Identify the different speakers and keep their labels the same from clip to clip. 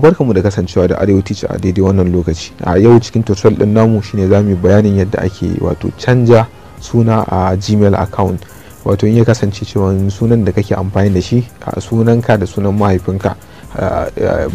Speaker 1: Uwa, barkanmu da kasancewa da Arewa Teacher a daidai wannan lokaci. A yau cikin tutorial din namu shine za mu yi bayanin yadda ake wato canja suna a Gmail account. Wato in ya kasance cewa sunan da kake amfani da shi a sunanka da sunan mahaifinka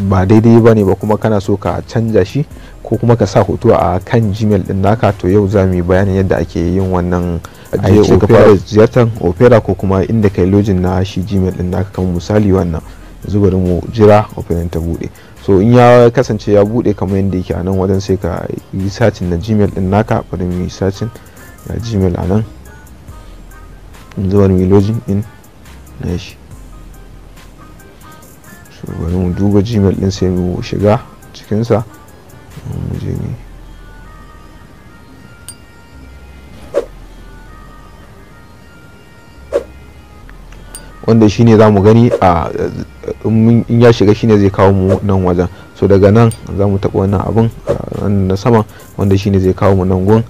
Speaker 1: ba daidai ba ne ba, kuma kana so ka canja shi ko kuma ka sa hoto a kan Gmail din naka, to yau za mu yi bayanin yadda ake yin wannan aiki. Ka fara ziyartar Opera ko kuma inda kai login na shi Gmail din naka, kamar misali wannan. Yanzu bari mu jira Opera ta bude. So in ya kasance ya bude kamar yadda yake a nan wajen, sai ka yi searching na Gmail din naka. Bari mu yi searching na Gmail a nan. Yanzu bari mu yi login in na shi. So bari mu duba Gmail din, sai mu shiga cikinsa. Mu je mu wanda shine za mu gani a in ya shiga, shine zai kawo mu nan wajen. So daga nan za mu taɓa wannan abun na sama, wanda shine zai kawo mu nan gun,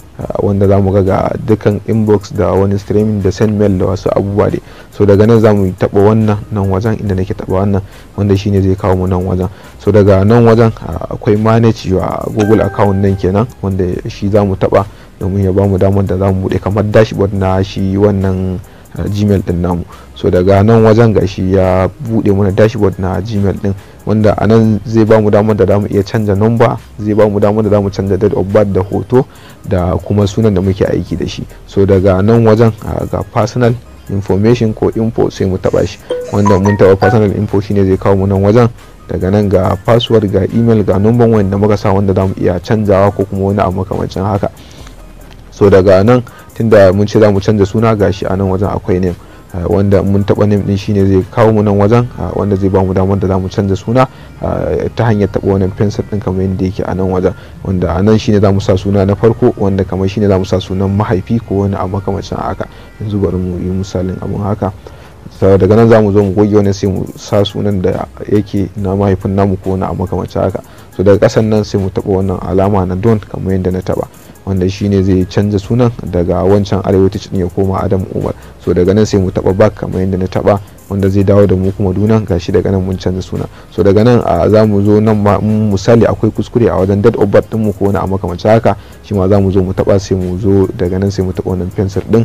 Speaker 1: wanda za mu ga dukkan inbox da wani streaming da send mail da wasu abubuwa dai. So daga nan za mu taɓa wannan nan wajen inda nake taɓa wannan, wanda shine zai kawo mu nan wajen. So daga nan wajen akwai "Manage your Google account" nan kenan, wanda shi za mu taɓa domin ya bamu damar da za mu buɗe kamar dashboard na shi wannan Gmail din namu. So daga nan wajen gashi ya bude mana dashboard na Gmail din, wanda a nan zai ba mu damar da zamu iya canza number, zai ba mu damar da zamu canza date of birth da hoto da kuma sunan da muke aiki da shi. So daga nan wajen ga "Personal information" ko "Info", sai mu taba shi, wanda mun taba "Personal info" shine zai kawo mu nan wajen. Daga nan ga password, ga email, ga number wanda muka sa, wanda zamu iya canzawa ko kuma wani abu makamancin haka. So daga nan, tunda mun ce za mu canza suna, gashi a nan wajen akwai "Name", wanda mun taba "Name" din shine zai kawo mu nan wajen, wanda zai ba mu damar da za mu canza suna ta hanyar taba wannan pencil din kamar yadda yake a nan wajen, wanda a nan shine za mu sa suna na farko, wanda kamar shine za mu sa sunan mahaifi ko wani abu makamancin haka. Yanzu bari mu yi misalin abun haka. Daga nan za mu zo mu goge wani, sai mu sa sunan da yake na mahaifin namu ko wani abu makamancin haka. So daga kasan nan sai mu taba wannan alama na "Done" kamar yadda na taba, wanda shine zai canza sunan daga wancan Arewa din ya koma Adam Umar. So daga nan sai mu taba "Back" kamar yadda na taba, wanda zai dawo da mu kuma dunan. Gashi daga nan mun canza suna. So daga nan a za mu zo nan ma, misali akwai kuskure a wajen date of birth din mu ko wani abu makamancin haka, shi ma za mu zo mu taba. Sai mu zo daga nan sai mu taba wannan pencil din,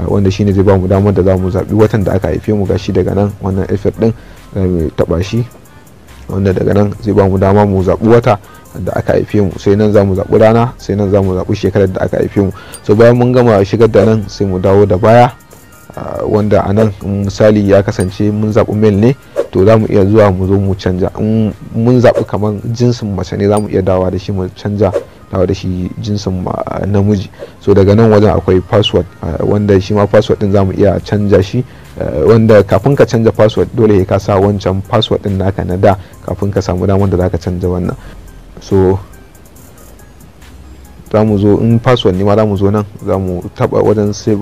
Speaker 1: wanda shine zai ba mu damar da za mu zabi watan da aka haife mu. Gashi daga nan wannan effect din za mu taba shi, wanda daga nan zai ba mu dama mu zabi wata da aka haife mu, sai nan za mu zaɓi rana, sai nan za mu zaɓi shekarar da aka haife mu. So bayan mun gama shigar da nan, sai mu dawo da baya, wanda a nan misali ya kasance mun zaɓi male ne, to za mu iya zuwa mu zo mu canja. In mun zaɓi kamar jinsin mace ne, za mu iya dawowa da shi mu canja, dawo da shi jinsin namiji. So daga nan wajen akwai password, wanda shi ma password din za mu iya canja shi, wanda kafin ka canja password dole ka sa wancan password din naka na da kafin ka samu damar da zaka canja wannan. So za mu zo, in password ne ma, za mu zo nan za mu taba wajen save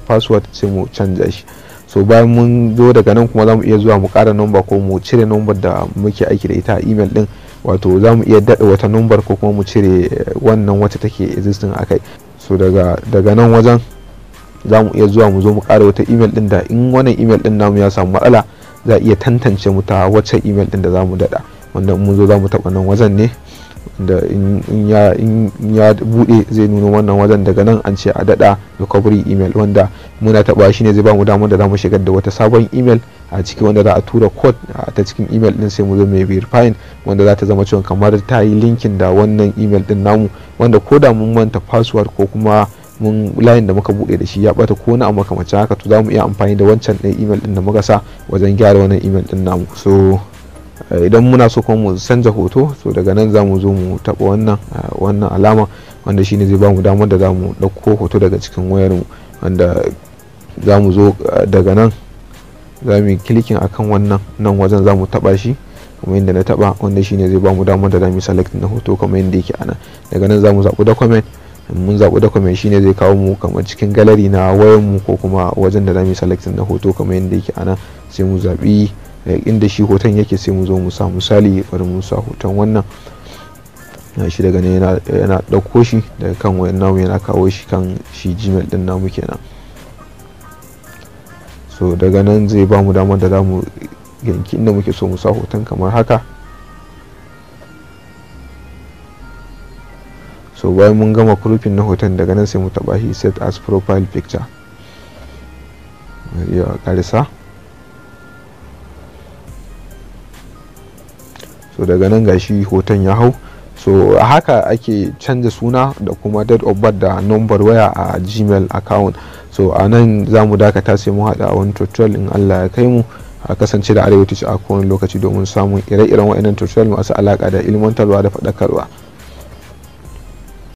Speaker 1: password, sai mu canja shi. So bayan mun zo daga nan kuma, za mu iya zuwa mu kara number ko mu cire number da muke aiki da ita a email din, wato za mu iya daɗa wata number ko kuma mu cire wannan wacce take existing akai. So daga nan wajen za mu iya zuwa mu zo mu ƙara wata email din, da in wannan email din namu ya samu matsala, za a iya tantance mu ta wacce email din da za mu daɗa, wanda mun zo za mu taɓa nan wajen ne, da in ya bude zai nuna wannan wajen. Daga nan an ce a dada recovery email, wanda muna taba shi ne zai ba mu damar da za mu shigar da wata sabon email a ciki, wanda za a tura code ta cikin email din, sai mu zo mai verifying, wanda za ta zama cewa kamar ta yi linking da wannan email din namu, wanda ko da mun manta password ko kuma mun layin da muka bude da shi ya bata ko na abu makamancin haka, to za mu iya amfani da wancan ɗin email din da muka sa wajen gyara wannan email din namu. So idan muna so kuma mu canza hoto, so daga nan za mu zo mu taɓa wannan alama, wanda shine zai ba mu damar da za mu ɗauko hoto daga cikin wayar mu, wanda za mu zo daga nan za mu yi clicking akan wannan nan wajen, za mu taɓa shi kamar yadda na taɓa, wanda shine zai ba mu damar da za mu yi select na hoto kamar yadda yake a nan. Daga nan za mu zaɓi document. Mun zaɓi document, shine zai kawo mu kamar cikin gallery na wayar mu ko kuma wajen da za mu yi select na hoto kamar yadda yake a nan. Sai mu zaɓi inda shi hoton yake, sai mu zo mu sa. Misali, bari mu sa hoton wannan shi. Daga nan yana ɗauko shi daga kan wayan namu, yana kawo shi kan shi Gmail din namu kenan. So daga nan zai ba mu damar da za mu yanki inda muke so mu sa hoton kamar haka. So bayan mun gama cropping na hoton, daga nan sai mu taba shi, set as profile picture ya karisa. So daga nan gashi hoton ya hau. So haka ake canza suna da kuma date of birth da number waya a Gmail account. So a nan za mu dakata, sai mu haɗa a wani tutorial in Allah ya kai mu. A kasance da Arewa Teach a kowane lokaci domin samun ire-iren waɗannan tutorial masu alaƙa da ilmantarwa da faɗakarwa.